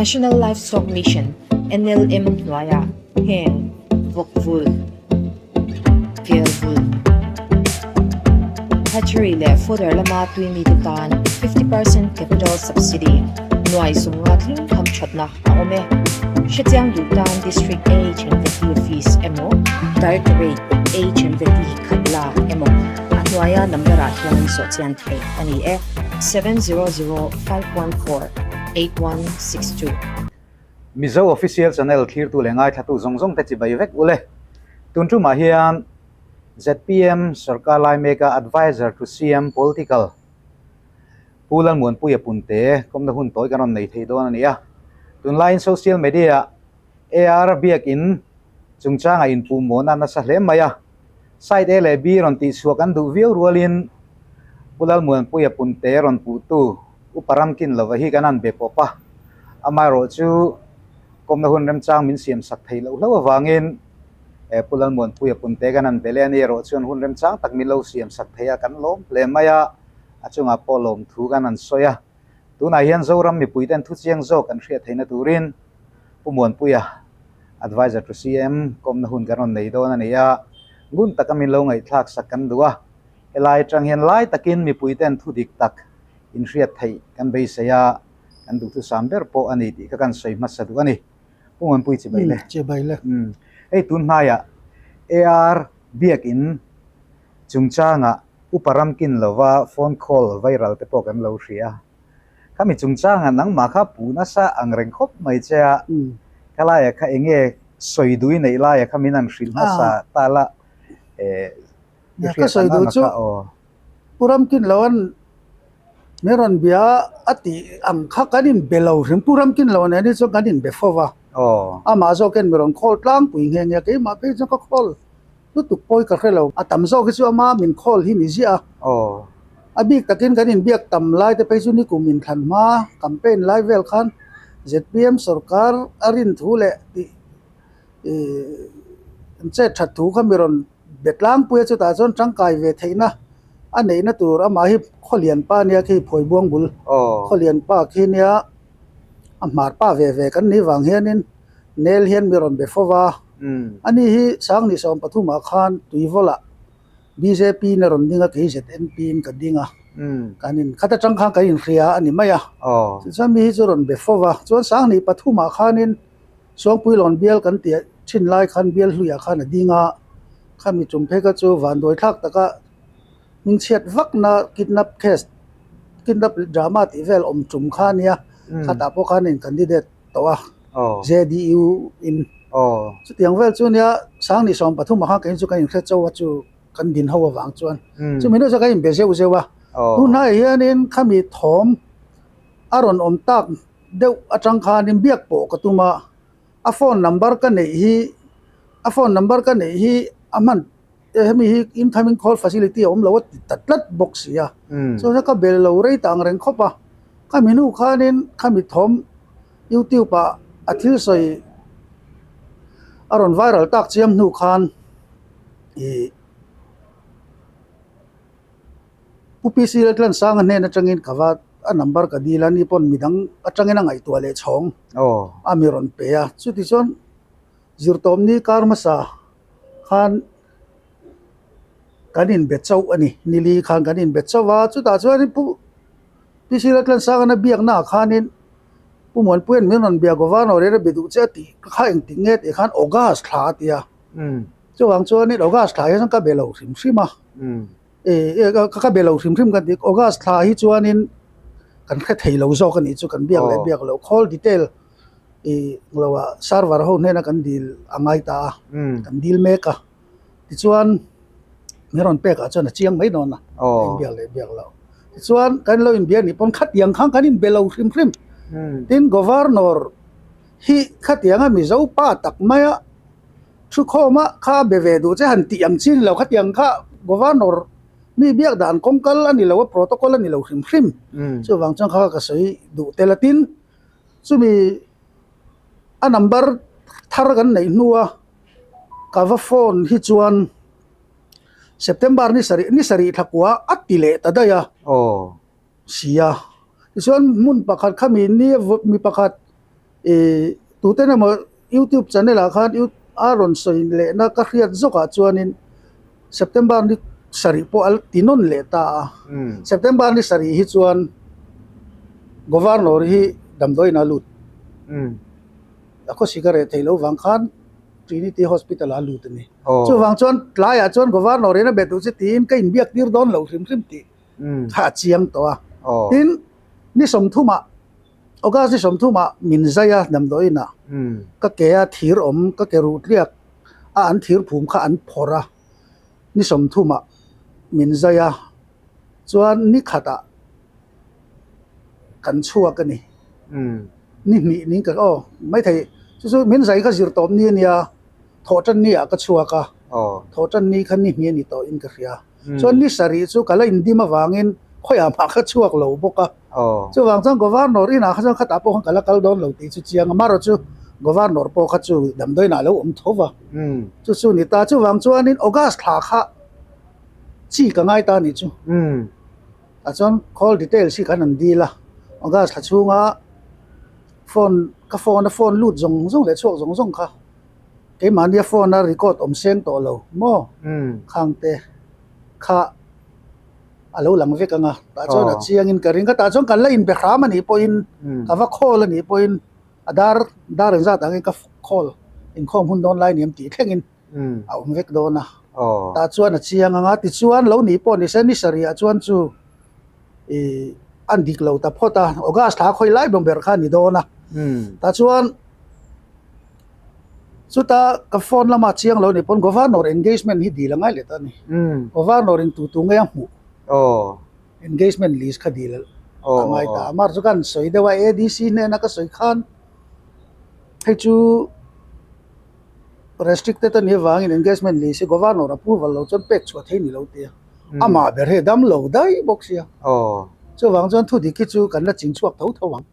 National Livestock Mission, NLM, hnuaiah heng vawk vulh, kel vulh, hatchery leh fodder lama tui mite tan 50% capital subsidy nuai zunga thleng tham thatna a awm e. Hrechiang duh tan District AHMVT Office emaw Directorate AHMVT Khatla emaw a hnuaia number ah hian sawhchian theih a ni e, 700514 8162. Mizo Official Channel thlirtu leh ngaithlatu zawng zawng te chibai vek ule. Tun tumah hian zpm Sarkar lai meka Adviser to CM Political Pu Lalmuanpuia Punte kawmna hun tawi kan rawn nei thei dawn a ni a. Tunlaiin social media ah AR biakin chungchanga inpuhmawhna nasa hle mai a. Side A leh B rawn tihchhuah kan duh viau rualin Pu Lalmuanpuia Punte rawn puhtu Upa Ramkin lova hi kan han be pawp a. Amaherawh chu kawmna hun remchang min siam sak theih loh hlauh avangin Pu Lalmuanpuia Punte kan han be leh a ni erawh chuan hun remchang tak min lo siam sak thei a, kan lawm hle mai a. A chungah pawh lawmthu kan han sawi a. Tunah hian Zoram mipuiten thuchiang zawk kan hriat theihna turin Pu Muanpuia, Adviser to CM, kawmna hun kan rawn nei dawn a ni a, ngun taka min lo ngaihthlak sak kan duh a. Helai atang hian lai takin mipuiten thu dik tak inhriat theih kan beisei a, kan duhthusam ber pawh a ni tih kha kan sawi hmasa duh a ni. Pu Muanpui chibai le. Chibai le. Hei tun hnaiah AR biakin chungchangah Upa Ramkin lova phone call viral te pawh kan lo hria. Khami chungchangah nangmah kha pu nasa ang reng khawp mai che a, khalaia kha enge sawi dui neih laia kha min han hrilh hmasa ta la eh i hriat ang ang kha aw. Pu Ramkin lo an min rawn bia a tih ang kha kan inbe lo hrim. Pu Ramkin lo nen hi chuan kan inbe fo va, amah zawkin mi rawn call tlangpui nghe nghe a, keimah phei chuan ka call Lutuk pawi ka hre lo. A tam zawk hi chu ama min call hi ni ziah a. Aw. A bik takin kan inbiak tam lai te phei chu nikum inthlan hma campaign lai vel khan zpm sorkar a rin thu leh tih ih an chet that thu kha mi rawn be tlangpui a chutah chuan tangkai ve theihna a neihna tur amah hi khawlian pa nia khi phawibuang bul khawlian pa khi nia a hmar pa ve ve kan nih vang hianin Nel hian mi rawn be fo va, ani hi Sangni 13 ah khan Tuivawlah bjp in a rawn ding a, kei ZNP in ka ding a, kan in khat atang khan kan inhria a ni mai a, tichuan mi hi chu rawn be fo va, chuan Sangni pathum ah khanin Suangpuilawn bial kan tih thin lai khan bial hluiah khan a ding a, khami tum phei kha chu vanduai thlak taka hmingchhiat vakna kidnap case kidnap drama tih vel awm tum kha a nia, khatah pawh khan in candidate tawh a JDU in chutiang vel chu nia Sangni 13 ah khan kei chu kan inhre chauh a chu kan din ho avang chuan chumi hnu chuan kan inbe zeuh zeuh a tunhnaiah hianin khami thawm a rawn awm tak deuh atang khanin biak pawh ka tum a a phone number ka neih hi a phone number ka neih hi a hman hemi hi incoming call facility a awm lo a ti ta tlat bawk si a chuan ka bel lo rei ta ang reng khawp a khami hnu khanin khami thawm youtube ah a thil sawi a rawn viral tak chiam hnu khan ih Pu PC Laltlansanga hnen atangin ka va a number ka dil a ni pawn midang atangin a ngaihtuah leh chhawng a mi rawn pe a chuti chuan zirtawmni kar hmasa khan kan inbe chauh a ni nili khan kan inbe chauh a chutah chuanin pu PC Laltlansangana biakna ah khanin Pu Muanpuia'n min rawn bia Governor in a be duh che a tih kha engtik nge tih khan August thla a ti a chuvang chuanin August thla hian ka be lo hrim hrim a eh ka be lo hrim hrim kan ti August thla hi chuanin kan hre thei lo zawk a nih chu kan biak leh biak loh call detail ih lo ah server ho hnena kan dil a ngai ta a kan dil mek a tichuan min rawn pek ah chuan a chiang mai dawn a inbiak leh biak loh tichuan kan lo inbia nih pawn khatiang khan kan inbe lo hrim hrim tin governor hi khatianga mizo pa tak maia thukhawm a kha be ve duh che han tih ang chi ni lo khatiang kha governor mi biak dan kawng kal a ni lo a protocol a ni lo hrim hrim chuvang chuan kha ka sawi duh tel a tin. Chumi a number thar kan neih hnua ka va phone hi chuan September ni sarih ni sarih thla kua a ti leh ta daih a sia tichuan hmun pakhat khami ni mi pakhat. Ih tuten emaw youtube channel ah khan a rawn sawi lehna ka hriat zawkah chuanin September ni sarih pawh a ti nawn leh ta a. September ni sarih hi chuan Governor hi damdawiin a lut. A khawsik a reh theih loh vang khan Trinity Hospital ah a lut a ni. Chuvang chuan tlaiah chuan Governor in a be duh che tiin ka inbiak tir dawn lo hrim hrim tih kha a chiang tawh a. Tin, ni sawmthumah August ni sawmthumah min zai a damdawiinah ka ke a thir awm ka ke ruh tliak a an thir phum kha an phawrh a ni sawmthumah min zai a chuan ni khatah kan chhuak a ni. Ni hnih ning ka aw maithei chu chu min zai kha zir tawp ni a nia thawh tan ni ah ka chhuak a thawh tan ni kha ni hnih a ni tawh in ka hria chuan ni sarih chu ka la indim avangin khawiah mah ka chhuak lo bawk a chuvang chuan governor inah kha chuan khatah pawh khan ka la kal dawn lo tih chu chiang a marawh chu governor pawh kha chu damdawiin ah a lo awm tho va chu chu ni ta chuvang chuanin August thla kha chi ka ngai ta a nih chu. Tah chuan call details hi kan han dil a, August thla chhunga phone ka phone a phone lut zawng zawng leh chhuak zawng zawng kha keimahnia phone a record awm seng tawh lo maw khang te kha a lo lang vek ang a, tah chuan a chiangin ka ring a, tah chuan kan la inbe hram a nih pawhin ka va call a nih pawhin a dar dar engzat angin ka call inkhawm hun dawn lai ni em tih thlengin. a awm vek dawn a tah chuan a chiang ang a tichuan lo nih pawh nise ni sarih ah chuan chu ih an dik lo ta phawt a August thla khawi lai ber kha a ni dawn a tah chuan chuta ka phone lama chiang lo nih pawn governor engagement hi dil a ngai leh ta a ni governor in tu tu nge a hmuh engagement list kha dil a ngai ta a mar chu ka han sawi deuh a ADC hnena ka sawi khan hei chu. Restricted a nih avangin engagement ni se Governor approval lo chuan pek chhuah thei ni lo tia. Amah ber hi dam lo daih bawk sia. Chuvang chuan thudik hi chu kan la ching chhuak tho tho ang.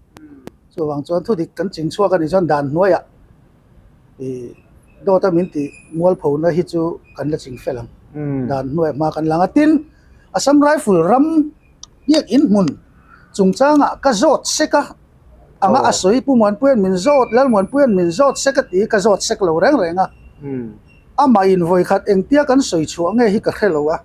Chuvang chuan thudik kan ching chhuak a nih chuan dan hnuaiah ih dawta min tih mualphona hi chu kan la ching fel ang. Dan hnuaiah hma kan lang a. Tin, Assam Rifle ram biakinn hmun chungchangah ka zawt sek a. Anga a sawi Pu Muanpuia'n min zawt, Lal Muanpuia'n min zawt sek a ti, ka zawt sek lo reng reng a. Amah in vawikhat engtia kan sawi chhuah nge hi ka hre lo a.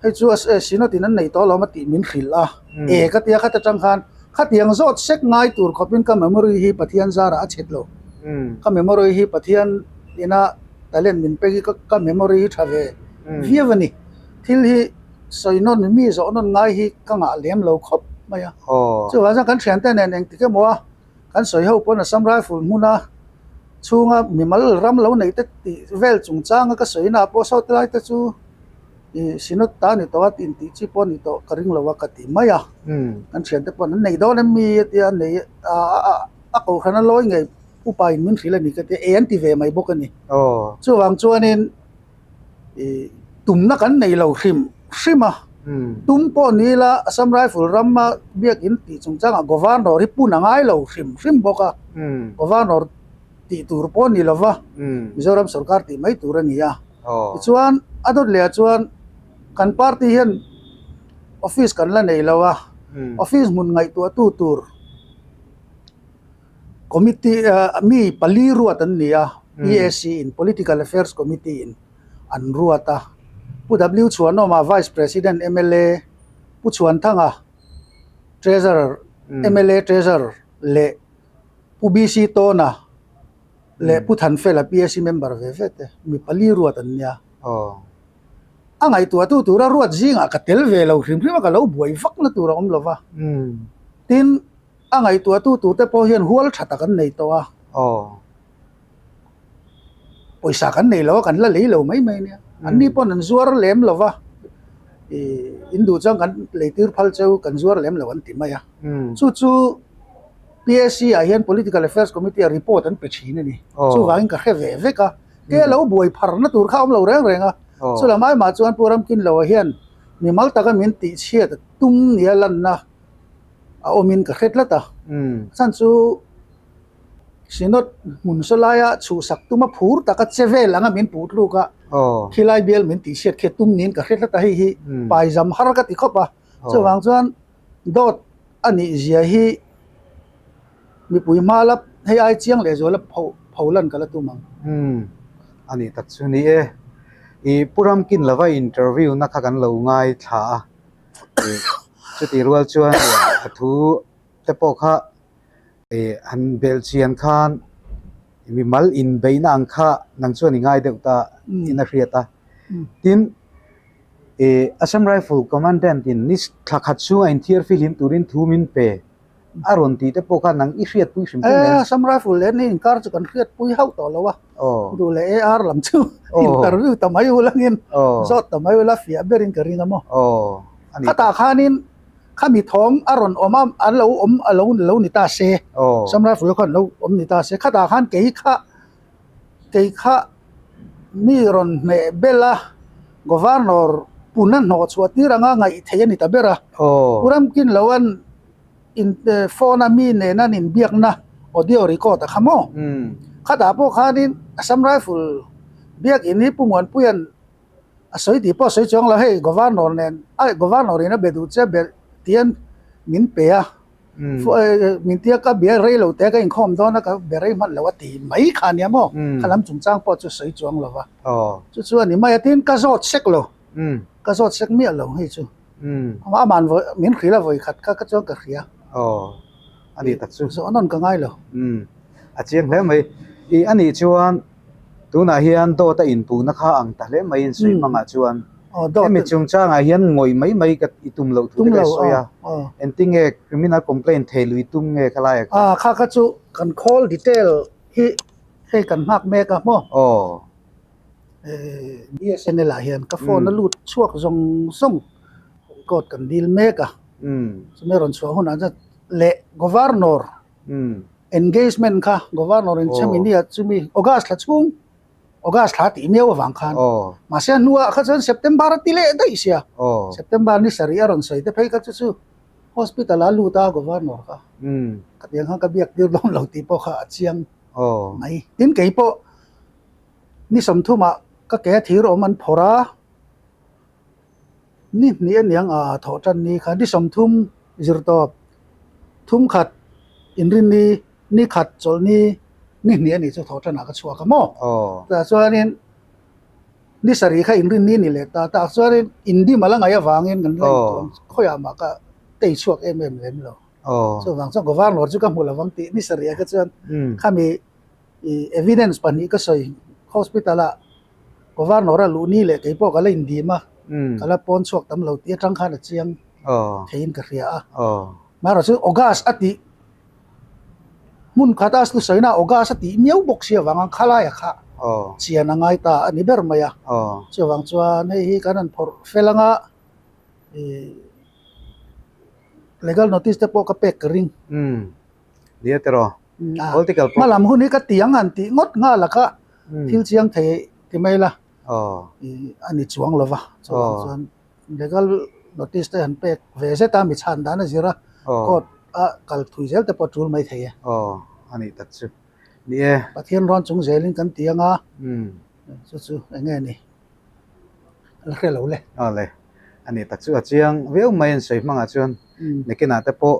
Hei chu Synod in an nei tawh alawm a tih min hrilh a. E ka tia khat atang khan khatiang zawt sek ngai tur khawpin ka memory hi Pathian zarah a chhet lo. Ka memory hi Pathian ina talent min pek hi ka memory hi tha ve viau a ni. Thil hi Sawi nawn mi zawh nawn ngai hi ka ngah lem lo khawp mai a. Chuvang chuan kan thiante nen engtik emaw a kan sawi ho pawn Assam Rifle hmuna chhunga mimal ram lo neih te tih vel chungchanga ka sawi na pawh saw tilai te chu ih Synod ta ni tawh a tih intih chi pawh a ni tawh ka ring lo a ka ti mai a. Kan thiante pawn an nei dawn em mi a tia nei a kohhran a lawi ngei upa in min hrilh a ni ka tia e an ti ve mai bawk a ni. Chuvang chuanin. Ih tumna kan nei lo hrim hrim a tum pawh ni ila Assam Rifle rama biakin tih chungchangah Governor hi pun a ngai lo hrim hrim bawk a Governor tih tur pawh a ni lo va Mizoram sorkar tih mai tur a ni a tichuan a dawt leh ah chuan kan party hian office kan la nei lo a office hmun ngaihtuahtu tur Committee mi pali ruat an ni a, PAC in Political Affairs Committee in an ruat a. Pu W Chhuanawma Vice President mla, Pu Chhuanthanga Treasurer mla Treasurer leh Pu BC Tawna leh Pu Thanfela PAC member ve ve te mi pali ruat an nia. A ngaihtuahtu tura ruat zingah ka tel ve lo hrim hrim a, ka lo buai vakna tur a awm lo va. Tin. A ngaihtuahtu turte pawh hian hual tha tak an nei tawh a. Aw. Pawisa kan nei lo a, kan la lei lo mai mai nia. An ni pawn an zuar lem lo va, ih in duh chuan kan lei tir phal cheu kan zuar lem lo an ti mai a. Chu chu PAC ah hian Political Affairs Committee ah report an pe thin a ni. Chuvangin ka hre ve vek a. Ke lo buai pharna tur kha a awm lo reng reng a. Chulam ai mah chuan Pu Ramkinloa hian mimal taka min tihchhiat tum nia lanna a awmin ka hre tlat a chhan chu Synod hmun saw laia chhuhsak tuma phur taka che vel anga min puh tluk a khilai bial min tih hriat khi tum niin ka hre tlat a hei hi paizam har ka ti khawp a chuvang chuan dawt a nih zia hi. mipui hma la hei ai chiang leh zuala pho pho lan ka la tum ang. Umm a nih tak chu ni e. I Pu Ramkin lova interview na kha kan lo ngaithla a, i chutih rual chuan a thu te pawh kha i han belh chian khan mimal inbeihna ang kha nang chuan i ngai deuh ta in a hriat a. Tin, i Assam Rifle Commandant in ni thla khat chhunga inthiar fihlim turin thu min pe a rawn tih te pawh kha nang i hriatpui hrim hrim em? Assam Rifle leh ni inkar chu kan hriatpui hauh tawh lo a, duh leh AR lam chu interview ta mai ulangin zawt ta mai ula fiah berin ka ring a maw. Khatah khanin Khami thawm a rawn awm a, an lo awm a lo lo ni ta se, Assam Rifle khan lo awm ni ta se, khatah khan kei kha kei kha mi rawn hmeh bel a, Governor puna hnawh chhuah tir anga ngaih theih a ni ta ber a. Pu Ramkin lo an in phone a mi nena an inbiakna audio record a kha maw? Khatah pawh khanin Assam Rifle biakin hi Pu Muanpuia'n A sawi tih pawh a sawi chuang lo, hei Governor nen a Governor in a be duh che be tian min pe a, min tia ka bia rei lo te ka inkhawm dawn a ka be rei hman lo a ti mai kha nia maw, kha lam chungchang pawh chu sawi chuang lo va, chu chu a ni mai a, tin ka zawt sek lo, ka zawt sek miah lo hei chu, aman vawi min hrilh a vawi khat kha ka chuan ka hria. Aw a ni tak chu. Zawh nawn ka ngai lo. A chiang hle mai, i a nih chuan Tunah hian dawt a inpuhna kha ang ta hle mai in sawi hmangah chuan hemi chungchangah hian ngawih mai mai ka i tum loh thu te ka sawi a, engtinge criminal complaint thei lui tum nge kha laiah khan? Kha kha chu kan call detail hi hei kan nghak mek a maw? BSNL ah hian ka phone a lut chhuak zawng zawng record kan dil mek a, chumi rawn chhuah hunah chuan leh Governor Engagement kha Governor in chhemi nia chumi August thla chhung August thla tih miau avang khan mahse a hnuah kha chuan September a ti leh daih sia September ni sarih a rawn sawi te phei kha chu chu hospital ah a lut a Governor kha khatiang khan ka biak tir dawn lo tih pawh kha a chiang mai tin kei pawh ni sawmthumah ka ke a thir awm an phawrh a. Ni hnih a niang a thawh tan ni kha ni 30 zir tawp thum khat inrin ni ni khat chawlh ni ni hnih a nih chu thawh tanah ka chhuak a maw tah chuanin ni sarih kha inrin ni ni leh ta tah chuanin indim a la ngaih avangin kan la intuam khawiah mah ka tei chhuak em em lem lo chuvang chuan governor chu ka hmu lovang tih ni sarih ah kha chuan khami ih evidence pahnih ka sawi hospital ah. Governor a luh ni leh kei pawh ka la indim a, ka la pawn chhuak tam lo tih atang khan a chiang theiin ka hria a. Amaherawhchu chu August a tih hmun khat a sawina August a tih miau bawk si avanga khalaia kha chian a ngai ta a ni ber mai a. Chuvang chuan hei hi kan han phawrh fel anga ih legal notice te pawh ka pek ka ring. Nia tiraw? Political Hma lam hun hi ka ti ang han tih ngawt nghal a kha thil chiang thei ti mai la a ni chuang lo va chuvang chuan legal notice te han pek ve zet a mi chhan dan a zir a court a kal thui zel te pawh a tul mai thei e. Aw a nih tak chu ni e. Pathian rawn chung zelin kan ti ang a chu chu eng nge ni la hre lo le. Aw le a nih tak chu a chiang viau mai an sawi hmangah chuan nakinah te pawh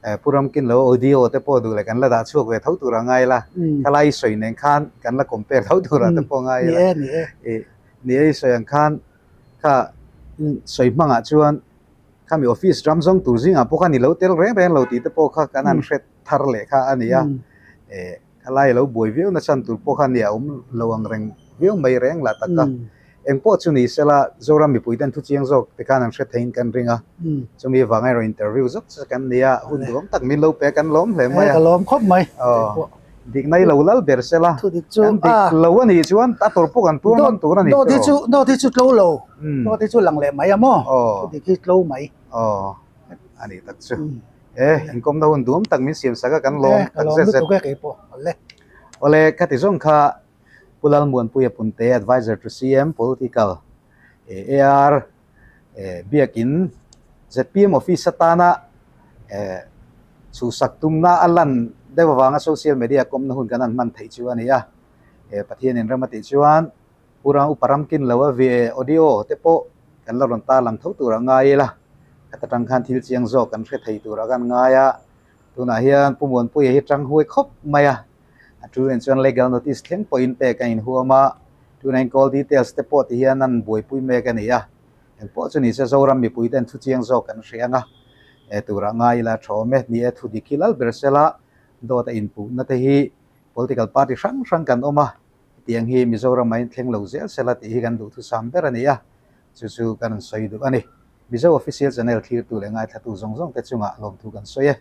Pu Ramkin lo audio te pawh duh leh kan la dah chhuak ve tho tur a ngai la, khalai i sawi nen khan kan la compare tho tur ah te pawh ngai la. Ni e i sawi ang khan kha sawi hmangah chuan khami office ram zawng tur zingah pawh khan i lo tel reng reng lo tih te pawh kha kan han hre thar leh kha a ni a. Khalai lo buai viau na chan tur pawh kha nia awm lo ang reng viau mai reng lah tak a. Eng pawh chu ni sela Zoram mipui ten thu chiang zawk te khan an hre theiin kan ring a. Chumi vanga erawh interview zawk chu kan ni a, hun duhawm tak min lo pe a kan lawm hle mai a. Ka lawm khawp mai. Dik nai lo lal ber sela. Thu dik chu a. Dik lo a nih chuan a tawrh pawh kan tuar ngam tur a ni. Dawt hi chu dawt hi chu tlo lo. Dawt hi chu lang leh mai a maw. Thu dik hi tlo mai. Aw a nih tak chu. E, inkawmna hun duam tak min siam sak a, kan lawm tak zet zet. Awle, khati zawng kha Pu Lalmuanpuia Punte, Adviser to CM, Political, AR, Biakin, zpm Office atana chhuhsak tumna a lan deuh avanga social media kawmna hun kan han hman theih chu a ni a. Pathianin ram a tih chuan Pu Ram Upa Ramkin lo a ve audio te pawh kan la rawn tarlang tho tur a ngai ila, khat atang khan thil chiang zawk kan hre thei tur a kan ngai a. Tunah hian Pu Muanpuia hi tang huai khawp mai a, a tu en chuan legal notice thleng pawhin pek a inhuam a, tunah hian call details te pawh ti hian an buaipui mek a ni a, engpawh chu ni se Zoram mipui ten thu chiang zawk kan hria ang a, e turah ngai ila tha awm e, ni e thu dik hi lal ber sela dawt a inpuhna te hi political party hrang hrang kan awm a, hetiang hi Mizoram ah in thleng lo zel sela tih hi kan duhthusam ber a ni a, chu chu kan rawn sawi duh a ni. Mizo Official Channel thlirtu leh ngaithlatu zawng zawng te chungah lawmthu kan sawi e.